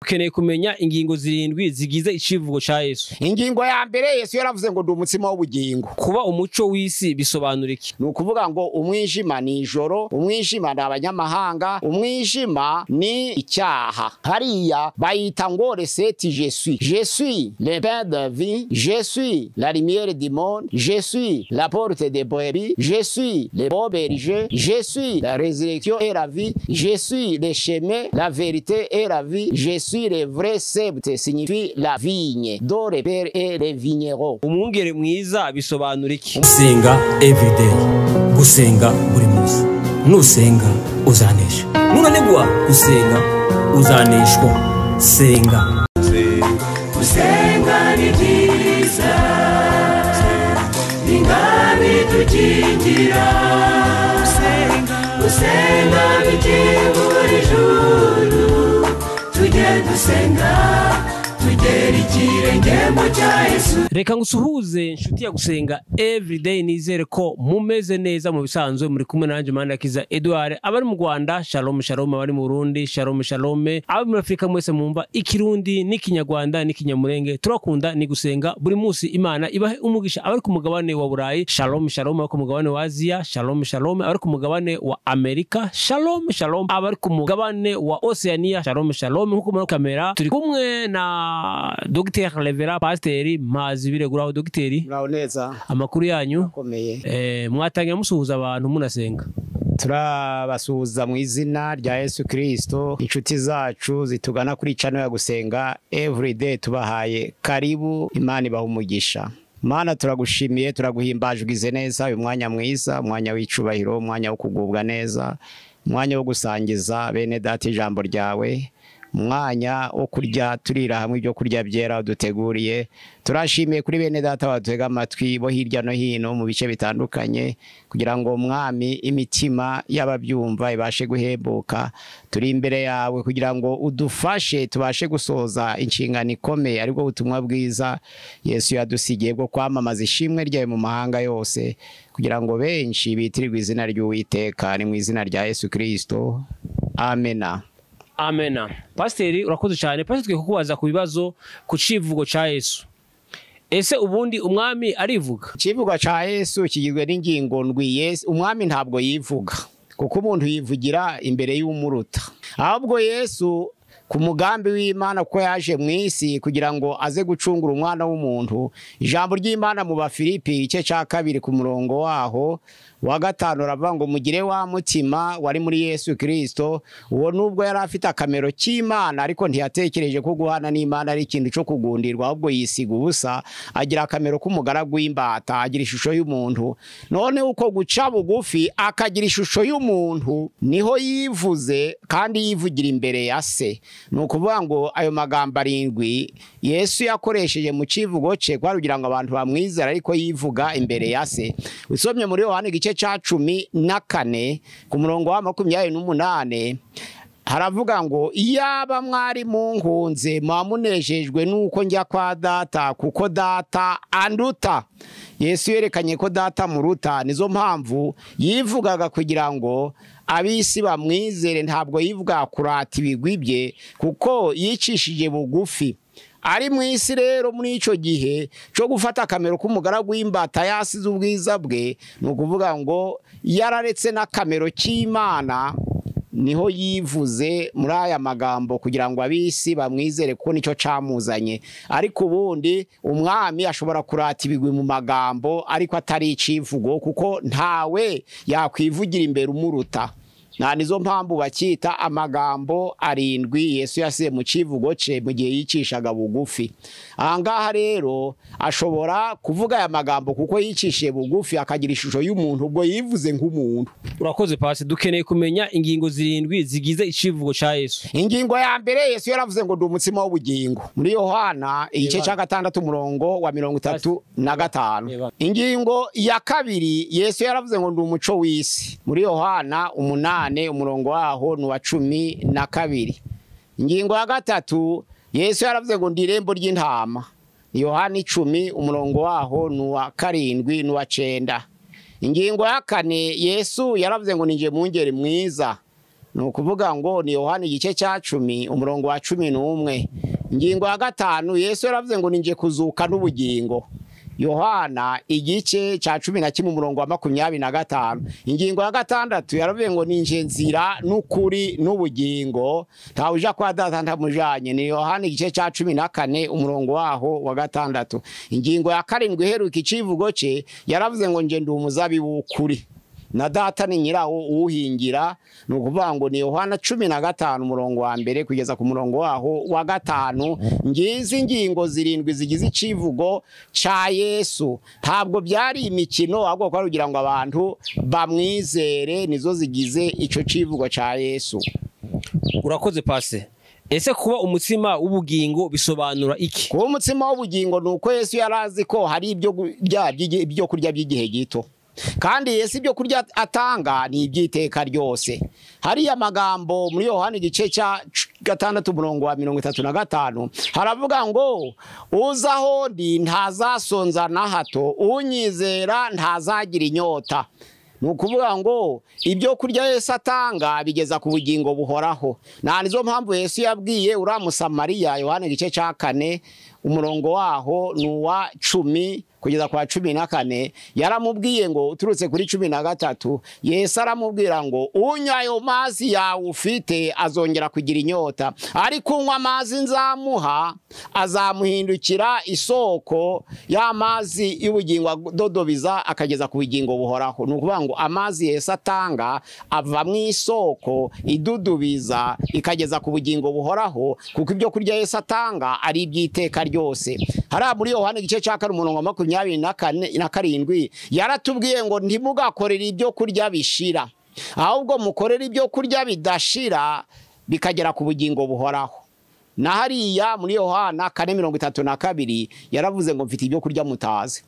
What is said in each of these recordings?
Ukeneye kumenya ingingo zirindwi zigize icivugo ca Yesu. Ingingo ya mbere, Yesu yaravuze ngo ndi umutsima w'ubugingo. Kuba umuco w'isi bisobanura iki? Ni ukuvuga ngo umwijima ni ijoro, umwijima ni abanyamahanga, umwijima ni icyaha. Hariya bayita ngo les sept je suis. Je suis le pain de vie, je suis la lumière du monde, je suis la porte des brebis, je suis le bon berger, je suis la résurrection et la vie, je suis le chemin, la vérité et la vie, je suis le vrai cep, signifie la vigne, dont le père est le vigneron. Umwungere mwiza bisobanura iki? Gusenga everyday, gusenga buri munsi. Nusenga uzanesha, nunanigwa gusenga uzaneshwa. Senga. Gusenga ni byiza, ingabo itukingira. Gusenga bikingura ijuru, tujye dusenga tugera ikirenge mu cya Yesu. Reka ngusuhuze inshuti ya Gusenga Everyday, nizere ko mumeze neza. Mu bisanzwe muri kumwe nanjye Manirakiza Edouard. Abari mu Rwanda, shalom shalom. Abari mu Burundi, shalom shalom. Abari muri Afrika mwese mumva Ikirundi n'Ikinyarwanda n'Ikinyamurenge, turakunda ni Gusenga buri munsi. Imana ibahe umugisha. Abari ku mugabane wa Burayi, shalom shalom. Abari ku mugabane wa Aziya, shalom shalom. Abari ku mugabane wa Amerika, shalom shalom. Abari ku mugabane wa Oceania, shalom shalom. Nkuko muri kamera turi kumwe na Dr. Levera Pasiteri Mazi Bireguraho. Dogiteri, Muraho neza. Amakuru yanyu? Akomeye. Mwatangira musuhuza abantu munasenga. Turabasuhuza mu izina rya Yesu Kristo, inshuti zacu zitugana kuri channel ya Gusenga Everyday, tubahaye karibu. Imana ibaha umugisha. Mana, turagushimiye, turaguhimbaje, ugize neza uyu mwanya mwiza, umwanya w'icubahiro, umwanya wo kugubwa neza, umwanya wo gusangiza bene data ijambo ryawe, umwanya wo kurya turira hamwe ibyo kurya byera duteguriye. Turashimiye kuri bene data badutega amatwi bo hirya no hino mu bice bitandukanye, kugira ngo Mwami imitima y'ababyumva ibashe guhembuka. Turi imbere yawe kugira ngo udufashe tubashe gusoza inshingano ikomeye, aribwo butumwa bwiza Yesu yadusigiye bwo kwamamaza ishimwe ryawe mu mahanga yose, kugira ngo benshi bitirirwe izina ry'Uwiteka. Ni mu izina rya Yesu Kristo, amena. Amena. Pasiteri, urakoze cyane. Pasiteri, tugiye kukubaza ku bibazo ku civugo ca Yesu. Ese ubundi umwami arivuga? Ikivugo ca Yesu kigizwe n'ingingo ndwi. Yesu umwami ntabwo yivuga, kuko umuntu yivugira imbere y'umuruta. Ahubwo Yesu ku mugambi w'Imana, kuko yaje mu isi kugira ngo aze gucungura umwana w'umuntu. Ijambo ry'Imana mu Bafilipi igice cya 2 ku murongo waho wa 5 ravuga ngo mugire wa mutima wari muri Yesu Kristo, uwo nubwo yari afite akamero k'Imana, ariko ntiyatekereje ko guhana n'Imana ari ikintu cyo kugundirwa, ahubwo yisiga ubusa, agira akamero k'umugaragu w'imbata, agira ishusho y'umuntu. None uko guca bugufi akagira ishusho y'umuntu niho yivuze, kandi yivugira imbere ya se. Ni ukuvuga ngo ayo magambo arindwi Yesu yakoresheje mu civugo cye kwari kugira ngo abantu bamwizera, ariko yivuga imbere ya se. Usomye muri Yohana igice ca 14 ku murongo wa 28 haravuga ngo iyaba mwari munkunze mwamunejejwe nuko njya kwa data, kuko data anduta. Yesu yerekanye ko data muruta, nizo mpamvu yivugaga kugira ngo abisi bamwizere. Ntabwo yivuga kurata ibigwi bye, kuko yicishije bugufi ari mu isi. Rero muri ico gihe cyo gufata akamero k'umugaragu w'imbata yasize ubwiza bwe, ni ukuvuga ngo yararetse n'akamero k'Imana, niho yivuze muri aya magambo kugira ngo abisi bamwizere, kuko nicyo camuzanye. Ariko ubundi umwami ashobora kurata ibigwi mu magambo, ariko atari icivugo, kuko ntawe yakwivugira imbere umuruta. Na nizo mpamvu bakita amagambo arindwi Yesu yasize mu civugo ce mu gihe yicishaga bugufi. Ahangaha rero ashobora kuvuga aya magambo kuko yicishije bugufi akagira ishusho y'umuntu, ubwo yivuze nk'umuntu. Urakoze pasi. Dukeneye kumenya ingingo zirindwi zigize icivugo ca Yesu. Ingingo ya mbere, Yesu yaravuze ngo ndi umutsima w'ubugingo, muri Yohana igice cya 6 umurongo wa 35. Ingingo ya kabiri, Yesu yaravuze ngo ndi umuco w'isi, muri Yohana 8 umurongo waho ni wa 12. Ingingo ya gatatu, Yesu yaravuze ngo ndi irembo ry'intama, Yohana 10 umurongo waho ni wa 7 n'uwa 9. Ingingo ya kane, Yesu yaravuze ngo ninje mungeri mwiza, Ni ukuvuga ngo ni Yohana igice cya 10 umurongo wa 11. Ingingo ya 5, Yesu yaravuze ngo ninje kuzuka n'ubugingo. Yohana igice cya 11 umurongo wa 25. Ingingo ya 6 yaravuze ngo ninje nzira n'ukuri n'ubugingo, ntawuja kwa data ntamujanye. Ni Yohana igice cya 14 umurongo waho wa 6. Ingingo ya 7 iheruka icivugo ce yaravuze ngo nje ndi umuzabibu w'ukuri na data ni nyirawo uwuhingira. Ni ukuvuga ngo ni Yohana 15 umurongo wa 1 kugeza ku murongo waho wa 5. Ngizi ingingo 7 zigize icivugo ca Yesu. Ntabwo byari imikino, ahubwo kwari kugira ngo abantu bamwizere, nizo zigize ico civugo ca Yesu. Urakoze pase. Ese kuba umutsima w'ubugingo bisobanura iki? Kuba umutsima w'ubugingo ni uko Yesu yarazi ko hari ibyo kurya by'igihe gito, kandi Yesu ibyo kurya atanga ni iby'iteka ryose. Hariya amagambo muri Yohana igice cya 6 umurongo wa 35 haravuga ngo uza aho ndi ntazasonza na hato, unyizera ntazagira inyota. Ni ukuvuga ngo ibyo kurya Yesu atanga bigeza ku bugingo buhoraho. Na nizo mpamvu Yesu yabwiye uriya Musamariya, Yohana igice cya 4 umurongo waho ni uwa 10 kugeza kwa 14, yaramubwiye ngo uturutse kuri 13, Yesu aramubwira ngo unywa ayo mazi yawe ufite azongera kugira inyota, ariko unywa amazi nzamuha azamuhindukira isoko y'amazi y'ubugingo adodobiza akageza ku bugingo buhoraho. Ni ukuvuga ngo amazi Yesu atanga ava mu isoko idudubiza ikageza ku bugingo buhoraho, kuko ibyo kurya Yesu atanga ari iby'iteka ryose. Hariya muri Yohana igice cya 4 umurongo wa 27 yaratubwiye ngo ntimugakorere ibyo kurya bishira, ahubwo mukorere ibyo kurya bidashira bikagera ku bugingo buhoraho. Na hariya muri Yohana 4:32 yaravuze ngo mfite ibyo kurya mutazi.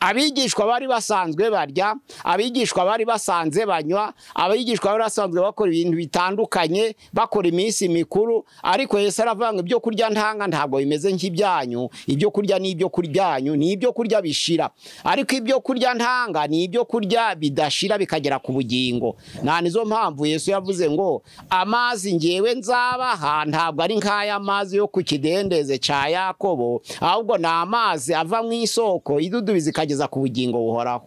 Abigishwa bari basanzwe barya, abigishwa bari basanze banywa, abigishwa bari basanzwe bakora ibintu bitandukanye, bakora iminsi mikuru, ariko Yesu aravuga ngo ibyo kurya ntanga ntabwo bimeze nk'ibyanyu, ibyo kurya ni ibyo kuryanyu, ni ibyo kurya bishira, ariko ibyo kurya ntanga ni ibyo kurya bidashira bikagera ku bugingo. Na nizo mpamvu Yesu yavuze ngo amazi ngewe nzabaha ntabwo ari nk'aya mazi yo ku kidendeze ca Yakobo, ahubwo ni amazi ava mu isoko idudubiza ikageza ku bugingo buhoraho.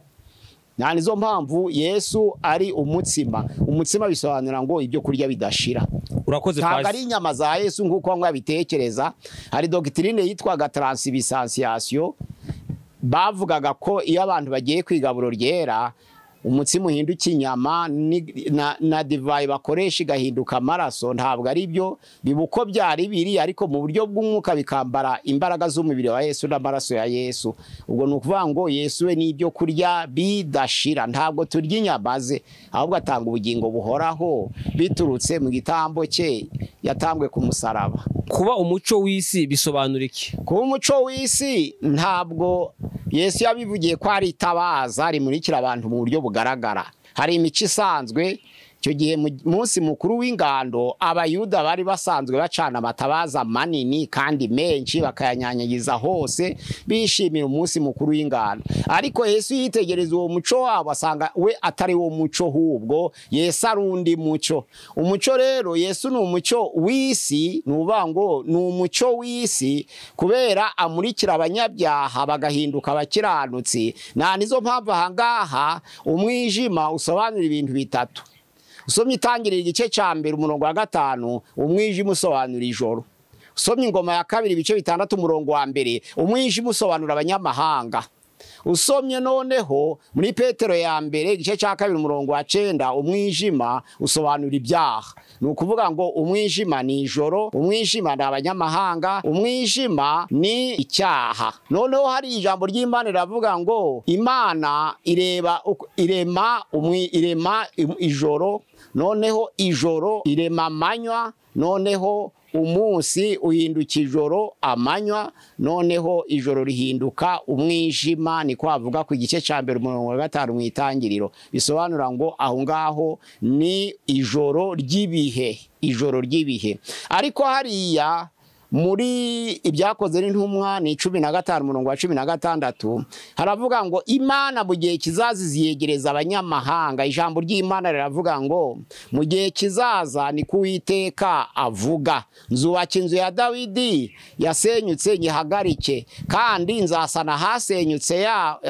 Na nizo mpamvu Yesu ari umutsima. Umutsima bisobanura ngo ibyo kurya bidashira. Urakoze Ntabwo pasi. ari inyama za Yesu nk'uko bamwe babitekereza. Hari doctrine yitwaga transubstantiation, bavugaga ko iyo abantu bagiye kwigaburo ryera umutsima uhinduka inyama na divayi bakoresha igahinduka amaraso. Ntabwo ari byo, biba uko byari biri, ariko mu buryo bw'umwuka bikambara imbaraga z'umubiri wa Yesu n'amaraso ya Yesu. Ubwo ni ukuvuga ngo Yesu we n'ibyo kurya bidashira, ntabwo turya inyama ze, ahubwo atanga ubugingo buhoraho biturutse mu gitambo cye yatambwe ku musaraba. Kuba umuco w'isi bisobanura iki? Kuba umuco w'isi ntabwo Yesu yabivugiye ko ari itabaza rimurikira abantu mu buryo bugaragara. Hari imico isanzwe. Icyo gihe mu munsi mukuru w'ingando abayuda bari basanzwe bacana amatabaza manini kandi menshi, bakayanyanyagiza hose bishimira umunsi mukuru w'ingando. Ariko Yesu yitegereza uwo muco wabo asanga we atari wo muco, hubwo Yesu ari undi muco. Umuco rero Yesu ni umuco w'isi, ni ukuvuga ngo ni umuco w'isi kubera amurikira abanyabyaha bagahinduka abakiranutsi. Na nizo mpamvu ahangaha umwijima usobanura ibintu bitatu. Usomye Itangiriro igice cya 1 umurongo wa 5, umwijima usobanura ijoro. Usomye Ingoma ya 2 ibice 6 umurongo wa 1, umwijima usobanura abanyamahanga. Usomye noneho muri Petero ya 1 igice cya 2 umurongo wa 9, umwijima usobanura ibyaha. Ni ukuvuga ngo umwijima ni ijoro, umwijima ni abanyamahanga, umwijima ni icyaha. Noneho hari ijambo ry'Imana riravuga ngo Imana ireba irema ijoro, noneho ijoro irema amanywa, noneho umunsi uhinduka ijoro amanywa, noneho ijoro rihinduka umwijima. Ni kwavuga ku gice cya 1 umurongo wa 5 mu Itangiriro. Bisobanura ngo aho ngaho ni ijoro ry'ibihe, ijoro ry'ibihe. Ariko hariya Muri Ibyakoze n'Intumwa ni 15 umurongo wa 16, haravuga ngo Imana mu gihe kizaza iziyegereza abanyamahanga. Ijambo ry'Imana riravuga ngo mu gihe kizaza ni kuwiteka avuga, nzubaka inzu ya Dawidi yasenyutse nyihagarike, kandi nzasana hasenyutse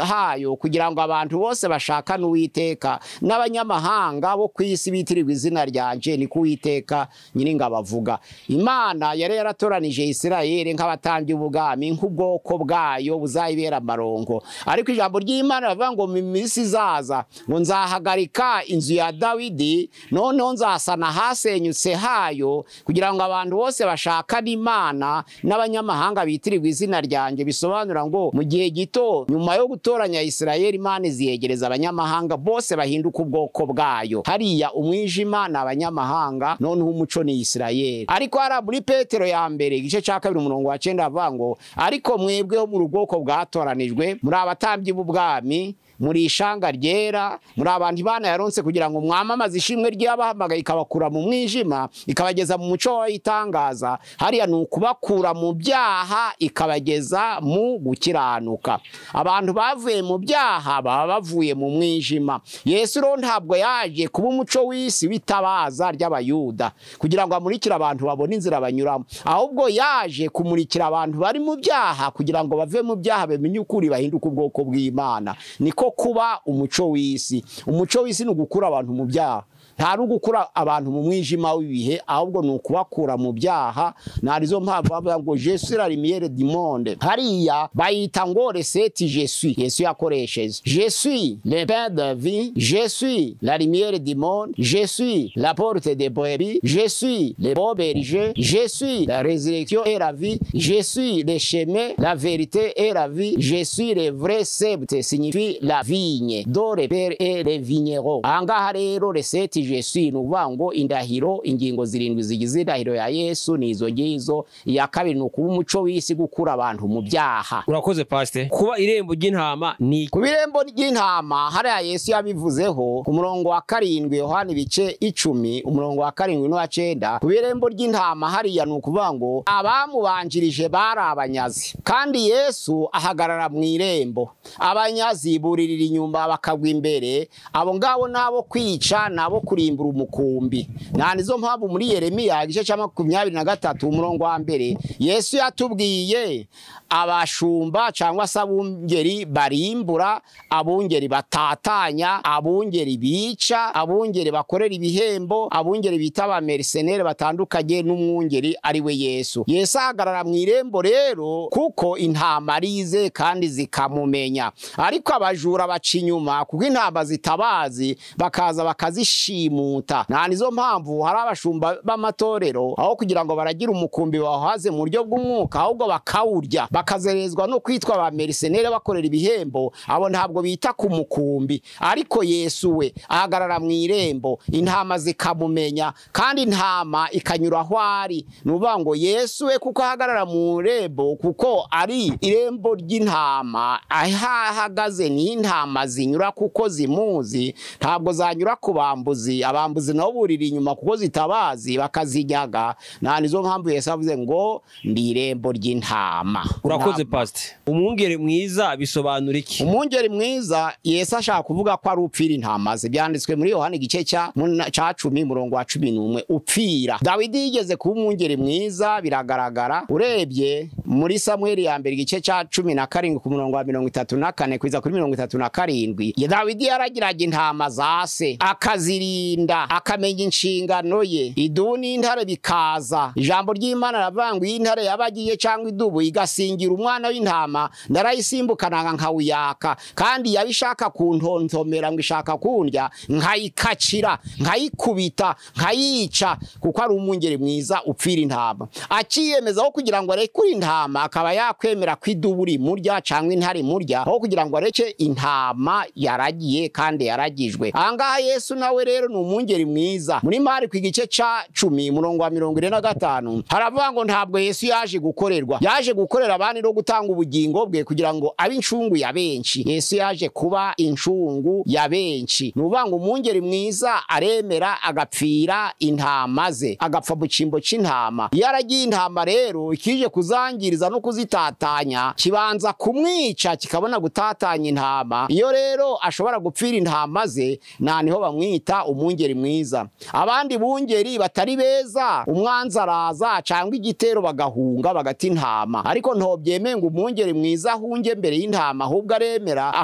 hayo, kugira ngo abantu bose bashakane Uwiteka n'abanyamahanga bo ku isi bitirirwa izina ryanje, ni kuwiteka Nyiringabo avuga. Imana yari yaratoranije Isirayeli nk'abatambyi ubwami, nk'ubwoko bwayo buzayibera amarongo. Ariko ijambo ry'Imana rivuga ngo mu minsi izaza ngo nzahagarika inzu ya Dawidi, noneho nzasana hasenyutse hayo, kugira ngo abantu bose bashakane Imana n'abanyamahanga bitirirwa izina ryanjye. Bisobanura ngo mu gihe gito nyuma yo gutoranya Isirayeli, Imana iziyegereza abanyamahanga bose bahinduka ubwoko bwayo. Hariya umwijima ni abanyamahanga, noneho umuco ni Isirayeli. Ariko hari muri Petero ya mbere igice cya 2 umurongo wa 9 avuga ngo ariko mwebweho muri ubwoko bwatoranijwe, muri abatambyi b'ubwami, muri ishanga ryera, muri abantu Imana yaronse kugira ngo mwamamaze ishimwe ry'abahamagaye, ikabakura mu mwijima ikabageza mu muco w'itangaza. Hariya ni ukubakura mu byaha ikabageza mu gukiranuka. Abantu bavuye mu byaha baba bavuye mu mwijima. Yesu rero ntabwo yaje kuba umuco w'isi witabaza ry'Abayuda kugira ngo amurikire abantu babone inzira banyuramo, ahubwo yaje kumurikira abantu bari mu byaha kugira ngo bave mu byaha bamenye ukuri, bahinduke ubwoko bw'Imana. Niko kuba umuco w'isi. Umuco w'isi ni ugukura abantu mu byaha, nta gukura abantu mu mwijima w'ibihe, ahubwo ni ukubakura mu byaha. Narizo mpamvu bavuga ngo je suis la lumière du monde. Hariya bayita ngo recette je suis. Yesu yakoresheje je suis le pain de vie, je suis la lumière du monde, je suis la porte des brebis, je suis le bon berger, je suis la résurrection et la vie, je suis le chemin, la vérité et la vie, je suis le vrai sceptre, signifie la vigne dont le père est le vigneron. Ahangaha rero recette je suis ni ukuvuga ngo indahiro, ingingo zirindwi zigize indahiro ya Yesu ni izo ngizo. Iya kabiri ni ukuba umuco w'isi, gukura abantu mu byaha. Urakoze pastor. Kuba irembo ry'intama ni kuba irembo ry'intama, hariya Yesu yabivuzeho ku murongo wa 7 Yohana ibice 10 umurongo wa 7 n'uwa 9. Kuba irembo ry'intama hariya ni ukuvuga ngo abamubanjirije bari abanyazi, kandi Yesu ahagarara mu irembo. Abanyazi buririra inyuma bakagwa imbere, abo ngabo nabo kwica nabo kurimbura umukumbi. Na nizo mpamvu muri Yeremiya igice cya 23 umurongo wa 1 Yesu yatubwiye abashumba cyangwa se abungeri barimbura, abungeri batatanya, abungeri bica, abungeri bakorera ibihembo, abungeri bita ba mercenaires batandukanye n'umwungeri ari we Yesu. Yesu ahagarara mu irembo rero kuko intama arize kandi zikamumenya. Ariko abajura baca inyuma kuko intama zitabazi, bakaza bakazishimuta. Na nizo mpamvu hari abashumba b'amatorero aho kugira ngo baragira umukumbi bahaze mu buryo bw'umwuka, ahubwo bakawurya, bakazerezwa no kwitwa ba mercenaires bakorera ibihembo. Abo ntabwo bita ku mukumbi. Ariko Yesu we ahagarara mu irembo, intama zikamumenya, kandi intama ikanyura aho ari. Nuvuga ngo Yesu we kuko ahagarara mu irembo, kuko ari irembo ry'intama, aho ahagaze ni intama zinyura kuko zimuzi, ntabwo zanyura ku bambuzi. Abambuzi nabo burira inyuma kuko zitabazi bakazinyaga. Na nizo mpamvu Yesu avuze ngo ndi irembo ry'intama. Urakoze pastor. Umwungeri mwiza bisobanura iki? Umwungeri mwiza Yesu ashaka kuvuga ko ari upfira intama ze. Byanditswe muri Yohana igice cya 10 umurongo wa 11, upfira. Dawidi yigeze kuba umwungeri mwiza biragaragara. Urebye muri Samueli ya mbere igice cya 17 ku murongo wa 34 kugeza kuri 37, Dawidi yaragiraga intama za se akazirinda, akamenya inshingano ye. Idubu n'intare bikaza. Ijambo ry'Imana riravuga ngo intare yabagiye cyangwa idubu igasingira umwana w'intama, narayisimbukanaga nkawuyaka, kandi yabishaka kuntontomera ngo ishaka kundya, nkayikacira, nkayikubita, nkayica, kuko ari umwungeri mwiza upfira intama. Akiyemeza aho kugira ngo arekure intama intama akaba yakwemera ko idubu rimurya cyangwa intare imurya aho kugira ngo areke intama yaragiye kandi yaragijwe. Ahangaha Yesu nawe rero ni umwungeri mwiza. Muri Mariko igice ca 10 umurongo wa 45 haravuga ngo ntabwo Yesu yaje gukorerwa, yaje gukorera abandi no gutanga ubugingo bwe kugira ngo abe incungu ya benshi. Yesu yaje kuba incungu ya benshi. Ni ukuvuga ngo umwungeri mwiza aremera agapfira intama ze, agapfa mu cyimbo c'intama. Iyo aragiye intama rero ikije kuzangiriza no kuzitatanya, kibanza kumwica kikabona gutatanya intama. Iyo rero ashobora gupfira intama ze, na niho bamwita umwungeri mwiza. Abandi bungeri batari beza, umwanzi araza cyangwa igitero bagahunga bagata intama, ariko ntobyemeye ngo umwungeri mwiza ahunge mbere y'intama, ahubwo aremera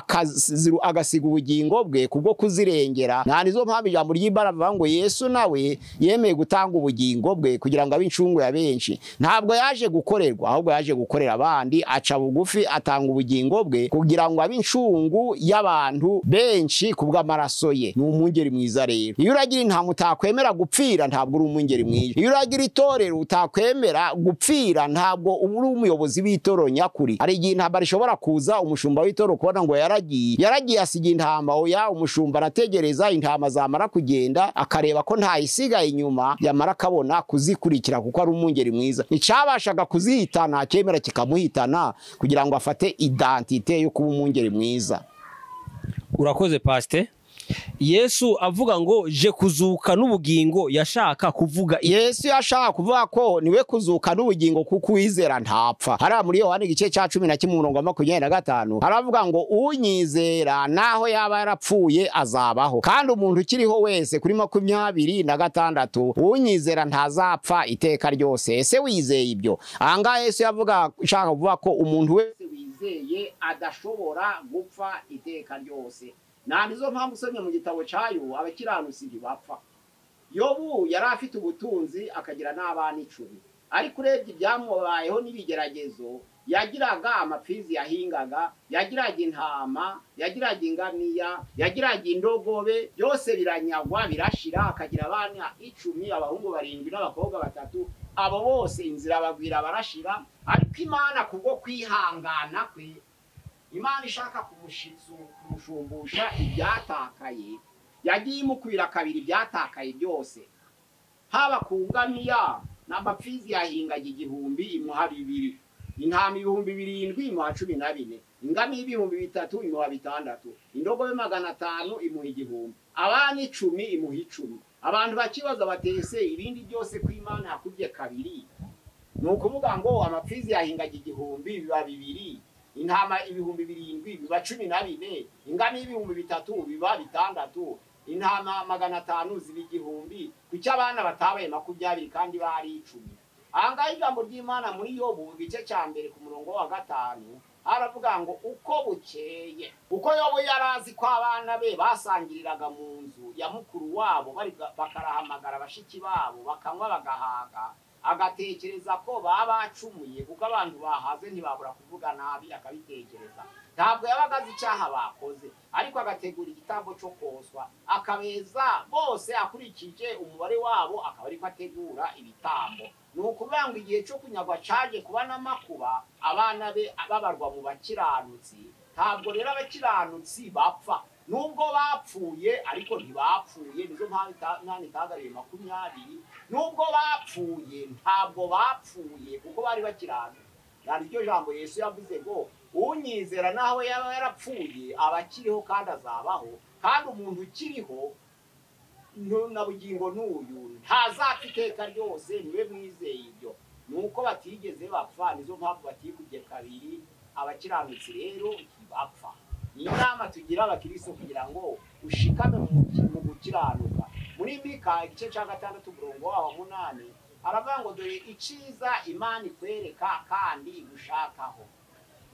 agasiga ubugingo bwe kubwo kuzirengera. Nta nizo mpamvu ijambo ry'Imana rivuga ngo Yesu nawe yemeye gutanga ubugingo bwe kugira ngo abe incungu ya benshi. Ntabwo yaje gukorerwa, ahubwo yaje gukorera abandi, aca bugufi atanga ubugingo bwe kugira ngo abe incungu y'abantu benshi kubw'amaraso ye. Ni umwungeri mwiza rero. Iyo uragira intama utakwemera gupfira, ntabwo uri umwungeri mwiza. Iyo uragira itorero utakwemera gupfira, ntabwo uri umuyobozi w'itorero nyakuri. Hari igihe intambara ishobora kuza, umushumba w'itorero kubona ngo yaragiye asiga intama, oya, umushumba arategereza intama zamara kugenda akareba ko ntayisigaye inyuma, yamara akabona kuzikurikira kuko ari umwungeri mwiza. Icyabashaga kuzihitana akemera kikamuhitana kugira ngo afate identite yo kuba umwungeri mwiza. Urakoze Pastor. Yesu avuga ngo je kuzuka n'ubugingo, yashaka kuvuga Yesu yashaka kuvuga ko niwe kuzuka n'ubugingo kuko uwizera ntapfa. Hariya muri Yohana igice ca 11 umurongo wa 25 haravuga ngo unyizera naho yaba yarapfuye azabaho, kandi umuntu ukiriho wese kuri 26 unyizera ntazapfa iteka ryose. Ese wizeye ibyo? Ahangaha Yesu yavuga ashaka kuvuga ko umuntu wese wizeye adashobora gupfa iteka ryose. Nta nizo mpamvu usomye mu gitabo cyayo abakiranutsi ntibapfa. Yobu yari afite ubutunzi akagira n'abana 10, ariko urebye ibyamubayeho n'ibigeragezo, yagiraga amapfizi yahingaga, yagiraga intama, yagiraga ingamiya, yagiraga indogobe, byose biranyagwa birashira, akagira abana 10, abahungu 7 n'abakobwa 3. Abo bose inzira bagwira barashira, ariko Imana kubwo kwihangana kwe, Imana ishaka kumushumbusha ibyatakaye, yagiye imukwira kabiri ibyatakaye byose. Haba ku ngamiya n'amapfizi yahingaga 1000 imuha 2, intama 7,000 imuha 14, ingamiya 3,000 imuha 6, indogobe 500 imuha 1000, abana 10 imuha 10. Abantu bakibaza batese ibindi byose ku Imana yakubye kabiri. Ni ukuvuga ngo amapfizi yahingaga 1000 biba 2, intama 7,000 biba 14, ingamiya 3,000 biba 6, intama 500 ziba 1000. Kuki abana batabaye 20 kandi bari 10? Ahangaha ijambo ry'Imana muri Yobu igice cya 1 ku murongo wa 5 haravuga ngo uko bukeye, uko Yobu yarazi ko abana be basangiriraga mu nzu ya mukuru wabo, bakarahamagara bashiki babo bakanywa bagahaga, agatekereza ko baba bacumuye kuko abantu bahaze ntibabura kuvuga nabi, akabitekereza. Ntabwo yabaga azi icyaha bakoze, ariko agategura igitambo cyo koswa, akabeza bose akurikije umubare wabo, akaba ariko ategura ibitambo. Ni ukuvuga ngo igihe cyo kunyagwa caje kuba n'amakuba, abana be babarwa mu bakiranutsi. Ntabwo rero abakiranutsi bapfa, nubwo bapfuye ariko ntibapfuye. Nizo mpamvu Imana itagariye 20. Nubwo bapfuye ntabwo bapfuye kuko bari bakiranutse. Nari iryo jambo Yesu yavuze ngo unyizera naho yaba yarapfuye abakiriho kandi azabaho, kandi umuntu ukiriho na bugingo n'uyu ntazapfa iteka ryose, niwe mwizeye ibyo. Nuko batigeze bapfa, nizo mpamvu batikubye kabiri. Abakiranutsi rero ntibapfa. Ni inama tugira abakristo kugira ngo ushikame mu gukiranuka. Muri Mika igice cya 6 umurongo wa 8 aravuga ngo dore iciza Imana ikwereka kandi igushakaho,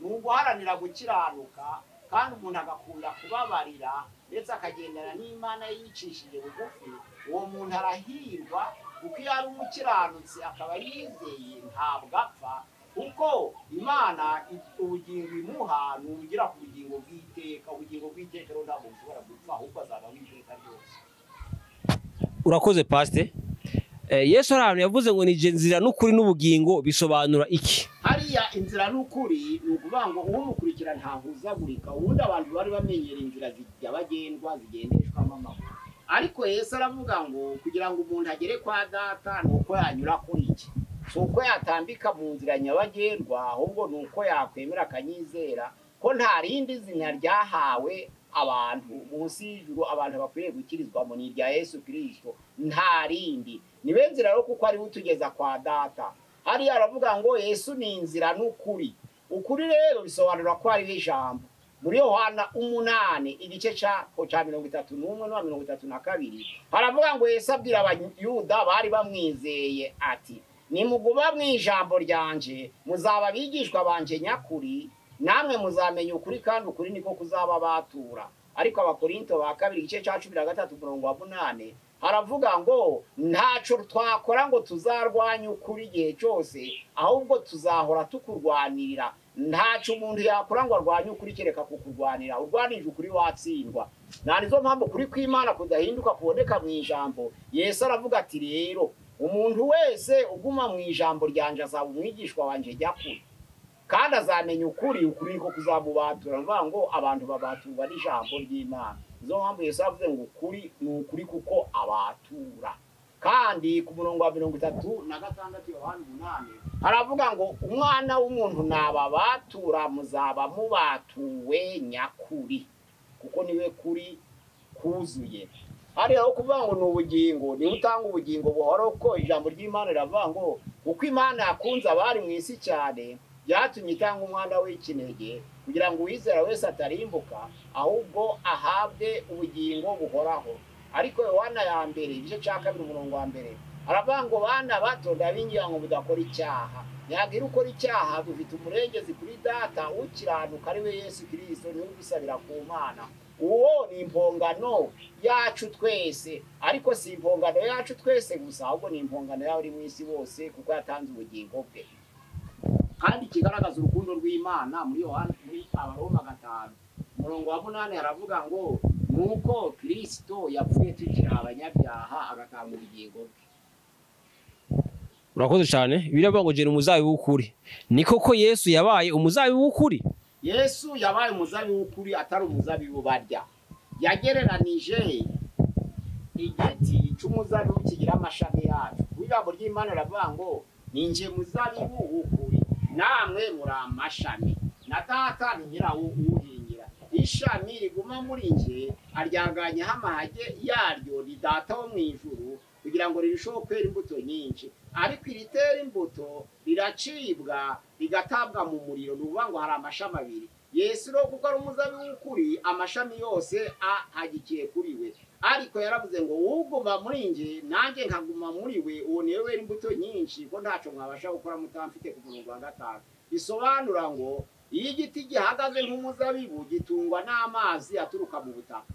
ni uguharanira gukiranuka, kandi umuntu agakunda kubabarira ndetse akagendana n'Imana yicishije bugufi. Uwo muntu arahirwa kuko iyo ari umukiranutsi akaba yizeye ntabwo apfa, kuko Imana ubugingo imuha ni ubugira ku bugingo bw'iteka. Ubugingo bw'iteka rero ntabwo bushobora gupfa, ahubwo azabaho iteka ryose. Urakoze Pastor. Yesu ari ahantu yavuze ngo nije nzira n'ukuri n'ubugingo, bisobanura iki? Hariya inzira n'ukuri ni ukuvuga ngo uwumukurikira ntahuzagurika. Ubundi abantu bari bamenyera inzira nyabagendwa zigendeshwamo amaguru, ariko Yesu aravuga ngo kugira ngo umuntu agere kwa data ni uko yanyura kuri iki, si uko yatambika mu nzira nyabagendwa, ahubwo ni uko yakwemera akanyizera ko nta rindi zina ryahawe abantu munsi y'ijuru abantu bakwiriye gukirizwamo, ni irya Yesu Kristo, nta rindi. Niwe nzira rero kuko ariwe utugeza kwa data. Hariya aravuga ngo Yesu ni inzira n'ukuri. Ukuri rero bisobanura ko ari ijambo. Muri Yohana 8 igice ca 31 no 32 haravuga ngo Yesu abwira Abayuda bari bamwizeye ati nimuguma mu ijambo ryanje muzaba abigishwa banje nyakuri, namwe muzamenya ukuri kandi ukuri niko kuzaba batura. Ariko Abakorinto ba kabiri igice ca 13 umurongo wa 8 haravuga ngo ntaco twakora ngo tuzarwanya ukuri igihe cyose, ahubwo tuzahora tukurwanirira. Ntaco umuntu yakora ngo arwanye ukuri kereka kukurwanira. Urwanije ukuri watsindwa. Na nizo mpamvu kuri kw'Imana kudahinduka kuboneka mu ijambo. Yesu aravuga ati rero umuntu wese uguma mu ijambo ryanje azaba umwigishwa wanje nyakuri, kandi azamenya ukuri, ukuri niko kuzamubatura. Mvuga ngo abantu babaturwa n'ijambo ry'Imana. Nizo mpamvu Yesu avuze ngo ukuri ni ukuri kuko abatura. Kandi ku murongo wa 36 Yohana 8 aravuga ngo umwana w'umuntu nababatura muzaba mubatuwe nyakuri, kuko niwe kuri kuzuye. Hari aho kuvuga ngo ni ubugingo, ni utanga ubugingo buhoraho, ko ijambo ry'Imana riravuga ngo uko Imana yakunze abari mu isi cyane byatumye itanga umwana w'ikinege kugira ngo uwizera wese atarimbuka ahubwo ahabwe ubugingo buhoraho. Ariko Yohana ya mbere igice ca 2 umurongo wa 1 aravuga ngo bana bato ndabingira ngo mudakora icyaha, nyagira ukora icyaha dufite umurengezi kuri data ukiranuka ari we Yesu Kristo, niwe udusabira ku Mana. Uwo ni impongano yacu twese, ariko si impongano yacu twese gusa, ahubwo ni impongano y'abari mu isi bose, kuko yatanze ubugingo bwe. Kandi kigaragaza urukundo rw'Imana muri Yohana muri Abaroma 5 umurongo wa 8 aravuga ngo nuko Kristo yapfuye tukiri abanyabyaha agatanga ubugingo bwe. Urakoze cyane. Biravuga ngo jera umuzabibu w'ukuri. Ni koko Yesu yabaye umuzabibu w'ukuri? Yesu yabaye umuzabibu w'ukuri, atari umuzabibu barya. Yagereranije igiti cy'umuzabibu kigira amashami yacu. Ijambo ry'Imana riravuga ngo ninje muzabibu w'ukuri, namwe muri amashami, na data ni nyirawo uwuhingira. Ishami riguma muri nje aryaganyaho amahage yaryo ni data wo mu ijuru, kugira ngo rirusheho kwera imbuto nyinshi. Ariko iritera imbuto riracibwa rigatabwa mu muriro. Ni ukuvuga ngo hari amashami abiri. Yesu rero kuko ari umuzabibu w'ukuri, amashami yose ahagikiye kuri we. Ariko yaravuze ngo uguma muri nje nanjye nkaguma muri we, uwo niwe wera imbuto nyinshi, ko ntaco mwabasha gukora mutamfite. Ku murongo wa 5 bisobanura ngo iyo igiti gihagaze nk'umuzabibu gitungwa n'amazi aturuka mu butaka.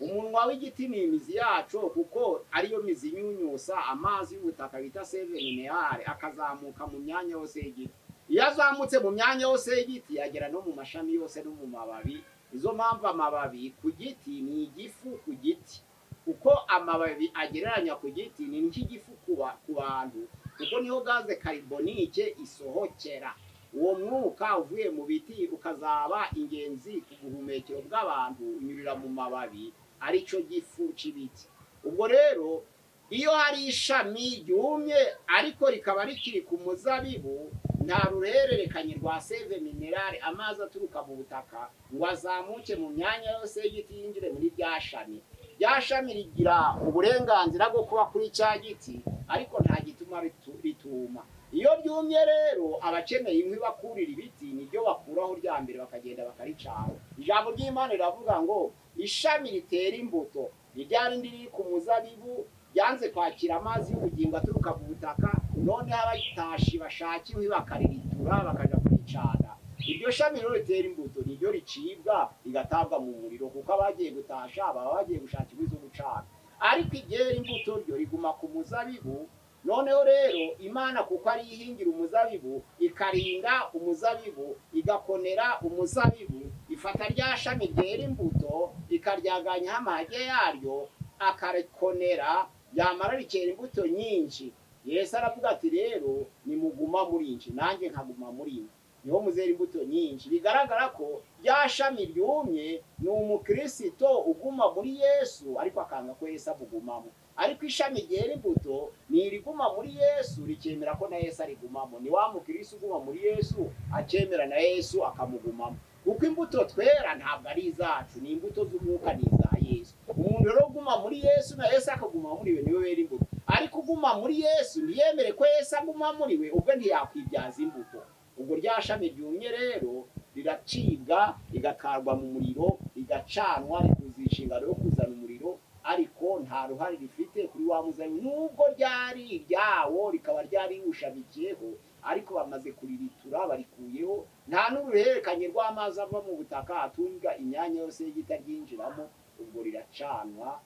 Umunwa w'igiti ni imizi yaco, kuko ariyo mizi inyunyusa amazi y'ubutaka bita seve minerale, akazamuka mu myanya yose y'igiti. Iyo azamutse mu myanya yose y'igiti yagera no mu mashami yose no mu mababi. Izo mpamvu amababi ku giti ni igifu ku giti, kuko amababi agereranya ku giti ni nk'igifu ku bantu, kuko niho gaze carbonique isohokera. Uwo mwuka uvuye mu biti ukazaba ingenzi ku buhumekero bw'abantu, unyurira mu mababi arico gifu c'ibiti. Ubwo rero iyo hari ishami ryumye ariko rikaba rikiri ku muzabibu, nta ruhererekanye rwa seve minerale, amazi aturuka mu butaka ngo azamuke mu myanya yose y'igiti yinjire muri rya shami. Rya shami rigira uburenganzira bwo kuba kuri cya giti, ariko nta gituma rituma. Iyo ryumye rero abakeneye inkwi bakurira ibiti nibyo bakuraho rya mbere bakagenda bakaricana. Ijambo ry'Imana riravuga ngo ishami ritera imbuto ni rya rindi riri ku muzabibu ryanze kwakira amazi y'ubugingo aturuka mu butaka, noneho abatashi bashaka inkwi bakariritura bakaja kuricana. Iryo shami rero ritera imbuto niryo ricibwa rigatabwa mu muriro, kuko abagiye gutasha baba bagiye gushaka inkwi zo gucana. Ariko iryera imbuto ryo riguma ku muzabibu. Noneho rero Imana kuko ari ihingira umuzabibu, ikarinda umuzabibu, igakonera umuzabibu, ifata rya shami ryera imbuto ikaryaganya amahage yaryo, akarikonera Ryamara rikera imbuto nyinshi. Yesu aravuga ati rero nimuguma muri nje nanjye nkaguma muri mwe, niho muzera imbuto nyinshi. Bigaragara ko rya shami ryumye ni umukristo uguma muri Yesu ariko akanga ko Yesu amugumamo. Ariko ishami ryera imbuto ni iriguma muri Yesu rikemera ko na Yesu arigumamo. Ni wa mukristo uguma muri Yesu akemera na Yesu akamugumamo. Kuko imbuto twera ntabwo ari izacu, ni imbuto z'umwuka, ni iza Yesu. Umuntu rero uguma muri Yesu na Yesu akaguma muri we niwe wera imbuto. Ariko uguma muri Yesu ntiyemere ko Yesu aguma muri we, ubwo ntiyakwibyaza imbuto. Ubwo rya shami ryumye rero riracibwa, rigakarwa mu muriro, rigacanwa, rikuzuza inshingano yo kuzana umuriro, ariko nta ruhare rifite kuri wa muzabibu, nubwo ryari iryawo rikaba ryari riwushamikiyeho, ariko bamaze kuriritura barikuyeho, nta n'uruhererekanye rw'amazi ava mu butaka atunga imyanya yose y'igiti aryinjiramo. Ubwo riracanwa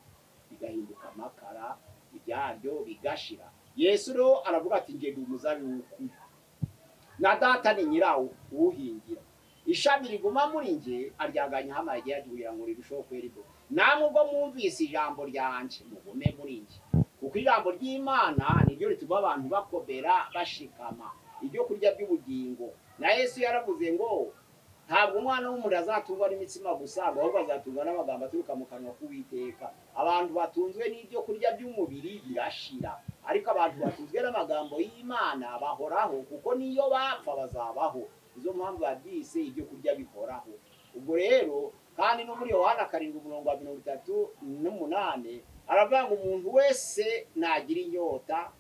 rigahinduka amakara, ibyaryo bigashira. Yesu rero aravuga ati nge ndi umuzabibu w'ukuri, na data ni nyirawo uwuhingira. Ishami riguma muri nge aryaganyaho amagi kugira ngo rirusheho kwera imbuto. Namwe ubwo mwumvise ijambo ryanje mugume muri nge, kuko ijambo ry'Imana niryo rituma abantu bakomera bashikama, ibyo kurya by'ubugingo. Na Yesu yaravuze ngo ntabwo umwana w'umuntu azatungwa n'imitsima gusa, ahubwo azatungwa n'amagambo aturuka mu kanwa k'Uwiteka. Abantu batunzwe n'ibyo kurya by'umubiri birashira, ariko abantu batunzwe n'amagambo y'Imana bahoraho, kuko niyo bapfa bazabaho. Izo mpamvu babyise ibyo kurya bihoraho. Ubwo rero kandi no muri Yohana 7:38 aravuga ngo umuntu wese nagira inyota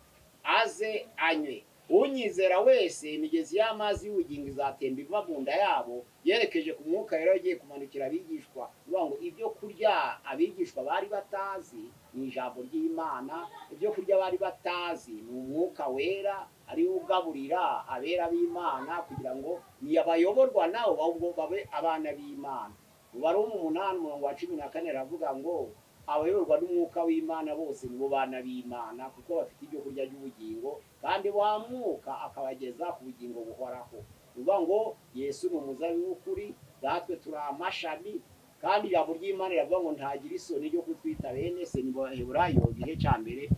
aze anywe, unyizera wese imigezi y'amazi y'ubugingo izatemba iva mu nda yabo. Yerekeje ku mwuka rero agiye kumanukira abigishwa, bivuga ngo ibyo kurya abigishwa bari batazi ni ijambo ry'Imana, ibyo kurya bari batazi ni umwuka wera ari ugaburira abera b'Imana kugira ngo niyabayoborwa nabo ahubwo babe abana b'Imana. Mu Baroma 8:14 aravuga ngo abayoborwa n'umwuka w'Imana bose nibo bana b'Imana, kuko bafite ibyo kurya by'ubugingo, kandi wa mwuka akabageza ku bugingo buhoraho. Bivuga ngo Yesu ni umuzabibu w'ukuri, natwe turi amashami, kandi ijambo ry'Imana riravuga ngo ntagira isoni ryo kutwita bene se. Ni mu Baheburayo 6:6-12,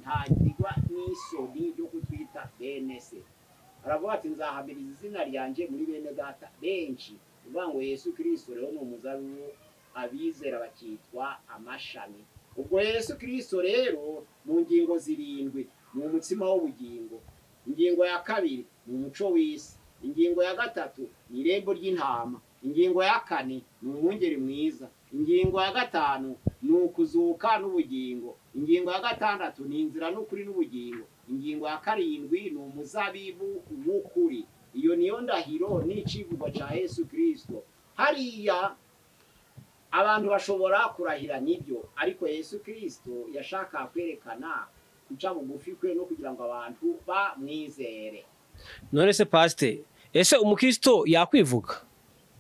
ntagirwa n'isoni ryo kutwita bene se. Aravuga ati nzahamiriza izina ryanjye muri bene data benshi. Bivuga ngo Yesu Kristo rero ni umuzabibu, abizera bakitwa amashami. Ubwo Yesu Kristo rero mu ngingo 7 ni umutsima w'ubugingo. Ingingo ya 2 ni umuco w'isi. Ingingo ya 3 ni irembo ry'intama. Ingingo ya 4 ni umwungeri mwiza. Ingingo ya 5 ni ukuzuka n'ubugingo. Ingingo ya 6 ni inzira n'ukuri n'ubugingo. Ingingo ya 7 ni umuzabibu w'ukuri. Iyo niyo ndahiro n'icivugo ca Yesu Kristo. Hariya abantu bashobora kurahira nibyo, ariko Yesu Kristo yashaka kwerekana kuca bugufi kwe no kugira ngo abantu bamwizere. None se pastor, ese umukristo yakwivuga?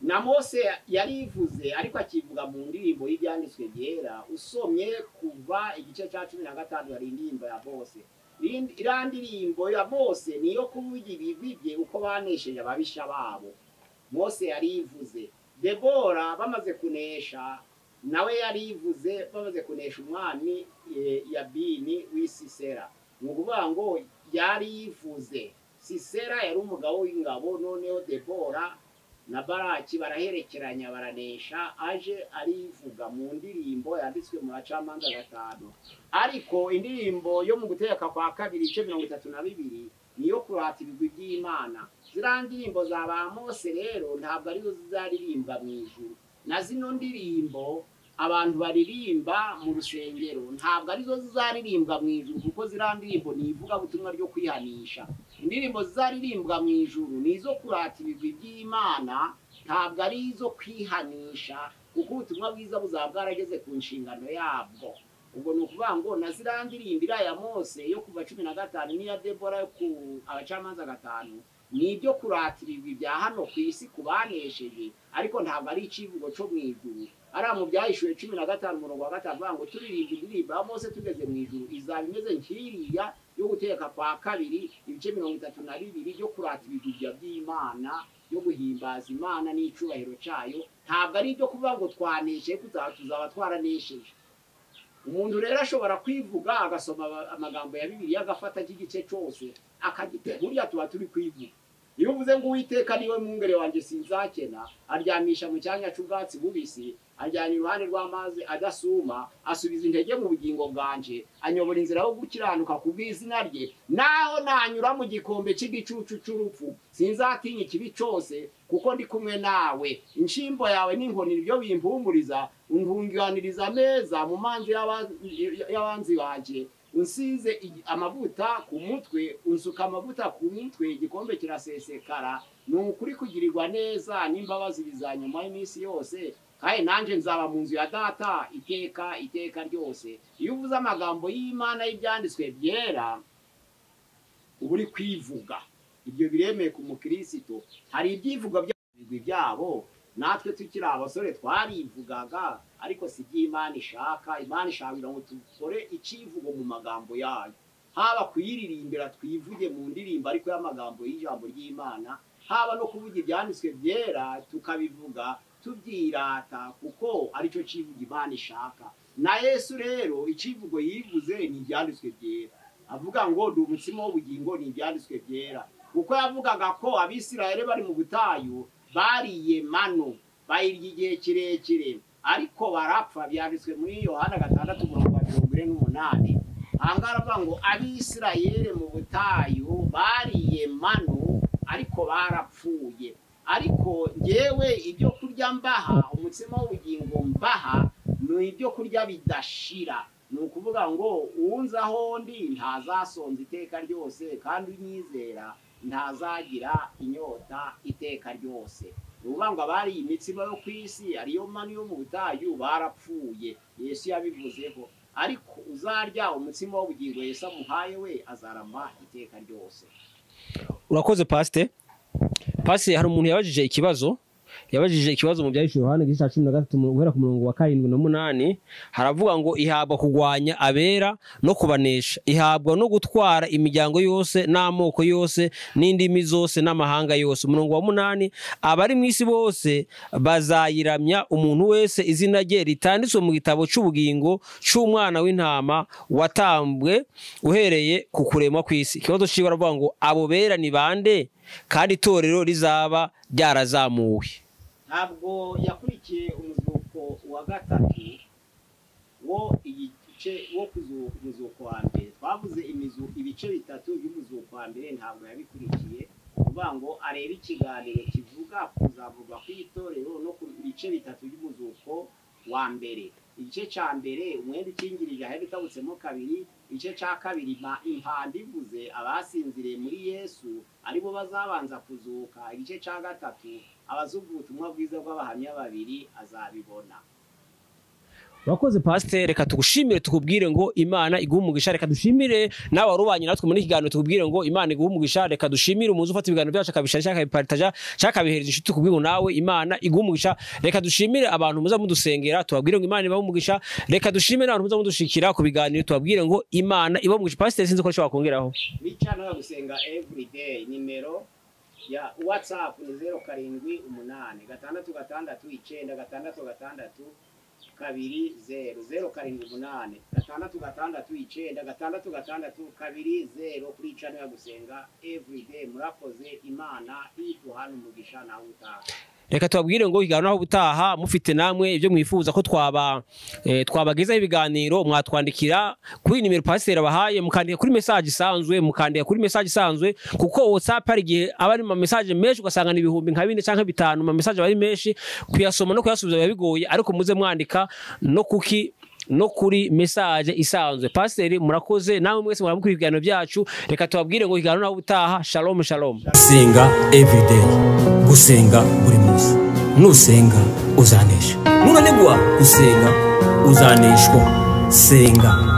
Na Mose yarivuze, ariko akivuga mu ndirimbo y'ibyanditswe byera. Usomye kuva igice cya 15 hari indirimbo ya Mose. Iriya ndirimbo ya Mose niyo kuvuga ibigwi bye uko banesheje ababisha babo. Mose yarivuze. Debora bamaze kunesha nawe yarivuze, bamaze kunesha umwami Yabini w'Isisera. Ni ukuvuga ngo yarivuze. Sisera yari umugabo w'ingabo, noneho Debora na Baraki baraherekeranya baranesha, aje arivuga mu ndirimbo yanditswe mu Bacamanza 5. Ariko indirimbo yo mu Gutegeka kwa 2 ibice 32 niyo kurata ibigwi by'Imana. Ziriya ndirimbo za ba Mose rero ntabwo arizo zizaririmbwa mu ijuru. Na zino ndirimbo abantu baririmba mu rusengero ntabwo arizo zizaririmbwa mu ijuru, kuko ziriya ndirimbo ni ivugabutumwa ryo kwihanisha. Indirimbo zizaririmbwa mu ijuru ni izo kurata ibigwi by'Imana, ntabwo ari izo kwihanisha, kuko ubutumwa bwiza buzaba bwarageze ku nshingano yabwo. Ubwo ni ukuvuga ngo na ziriya ndirimbo iriya ya Mose yo kuva 15 n'iya Debora yo ku Abacamanza 5 ni ibyo kurata ibigwi bya hano ku isi ku banesheje, ariko ntabwo ari icivugo cyo mu ijuru. Ari mu Byahishuwe 15:5 avuga ngo turirimba indirimbo ya Mose tugeze mu ijuru izaba imeze nk'iriya yo Gutegeka kwa 2 ibice 32 byo kurata ibigwi by'Imana, yo guhimbaza Imana n'icubahiro cyayo. Ntabwo ari ibyo kuvuga ngo twanesheje, tuzaba twaranesheje. Umuntu rero ashobora kwivuga agasoma amagambo ya Bibiliya agafata igice cyose akagitera. Burya tuba turi kwivuga. Iyo uvuze ngo Uwiteka niwe mwungere wanjye sinzakena, aryamisha mu cyanya cy'ubwatsi bubisi, anjyana iruhande rw'amazi adasuma, asubiza intege mu bugingo bwanje, anyobora inzira yo gukiranuka ku bw'izina rye. Naho nanyura mu gikombe cy'igicucu cy'urupfu, sinzatinya ikibi cyose, kuko ndi kumwe nawe. Inshimbo yawe n'inkoni nibyo bimpumuriza, untunganiriza ameza mu manzi y'abanzi banje. Unsize amavuta ku mutwe, unsuka amavuta ku mutwe, igikombe kirasesekara. Ni ukuri kugirirwa neza n'imbabazi bizanyuma y'iminsi yose, kandi nanjye nzaba mu nzu ya data iteka iteka ryose. Iyo uvuze amagambo y'Imana y'ibyanditswe byera, uba uri kwivuga. Ibyo biremeye ku mukristo. Hari ibyivugo by'ibigwi byabo, natwe tukiri abasore twarivugaga, ariko si iby'Imana ishaka. Imana ishaka ngo dukore icivugo mu magambo yayo, haba kuyiririmbira twivuge mu ndirimbo ariko y'amagambo y'ijambo ry'Imana, haba no kuvuga ibyanditswe byera tukabivuga tubyirata, kuko aricyo civugo Imana ishaka. Na Yesu rero icivugo yivuze ni ibyanditswe byera. Avuga ngo ndi umutsima w'ubugingo, ni ibyanditswe byera. Kuko yavugaga ko Abisirayeli bari mu butayu bariye manu, bayirya igihe kirekire, ariko barapfa. Byanditswe muri Yohana 6:48. Ahangaha aravuga ngo Abisirayeli mu butayu bariye manu, ariko barapfuye. Ariko njyewe ibyo kurya mbaha, umutsima w'ubugingo mbaha, ni ibyo kurya bidashira. Ni ukuvuga ngo uwunze aho ndi ntazasonza iteka ryose, kandi unyizera ntazagira inyota iteka ryose. Ni ukuvuga ngo abari imitsima yo ku isi ariyo manu yo mu butayu barapfuye, Yesu yabivuzeho. Ariko uzarya umutsima w'ubugingo Yesu amuhaye we azarama iteka ryose. Urakoze Pastor. Pastor, hari umuntu yabajije ikibazo, mu byahishwe Yohana igice cya 13 guhera ku murongo wa 7 na 8, haravuga ngo ihabwa kugwanya abera no kubanesha, ihabwa no gutwara imiryango yose n'amoko yose n'indimi zose n'amahanga yose. Umurongo wa 8, abari mu isi bose bazayiramya, umuntu wese izina rye ritanditswe mu gitabo cy'ubugingo cy'umwana w'intama watambwe uhereye ku kuremwa kw'isi. Ikibazo ciwe aravuga ngo abo bera ni bande, kandi itorero rizaba ryarazamuwe? Ntabwo yakurikiye umuzuko wa gatatu wo igice wo umuzuko wa mbere. Twavuze ibice bitatu by'umuzuko wa mbere, ntabwo yabikurikiye. Kuvuga ngo arebe ikiganiro kivuga kuzavugwa kw'itorero no ku bice bitatu by'umuzuko wa mbere. Igice cya mbere umwenda ukingirije ahera utabutsemo kabiri. Igice cya kabiri impanda ivuze abasinziriye muri Yesu aribo bazabanza kuzuka. Igice cya gatatu abazuga ubutumwa bwiza bw'abahamya babiri azabibona. Urakoze Pastor, reka tugushimire tukubwire ngo Imana iguhe umugisha. Reka dushimire nawe warubanye natwe muri ikiganiro, tukubwire ngo Imana iguhe umugisha. Reka dushimire umuzi ufata ibiganiro byacu akabishara akabipartaja akabihereza inshuti, tukubwire ngo nawe Imana iguhe umugisha. Reka dushimire abantu muza mudusengera, tubabwire ngo Imana ibahe umugisha. Reka dushimire abantu muza mudushikira ku biganiro, tubabwire ngo Imana ibahe umugisha. Pastor, sinzi ko nshobora kongeraho. Bicana gusenga every day, nimero ya WhatsApp ni 078 6 6 9 6 2 0 0 7 8 6 6 9 6 6 2 0 kuri channel ya gusenga everyday. Murakoze, Imana iguhana umugisha nawe utaha. Reka tubabwire ngo ikiganiro aho ubutaha mufite namwe ibyo mwifuza ko twabagezaho ibiganiro, mwatwandikira kuri nimero Pastor abahaye, mukandika kuri message isanzwe, kuko WhatsApp hari igihe aba ari ma message menshi, ugasanga ni ibihumbi nka 4 canke 5, ma message aba ari menshi, kuyasoma no kuyasubiza biba bigoye. Ariko muze mwandika no kuki no kuri message isanzwe. Pastor, murakoze namwe mwese muramukira ibiganiro byacu. Reka tubabwire ngo ikiganiro aho ubutaha. Shalom shalom. Senga everyday, gusenga buri munsi. Nusenga uzanesha, nunanigwa gusenga uzaneshwa. Senga.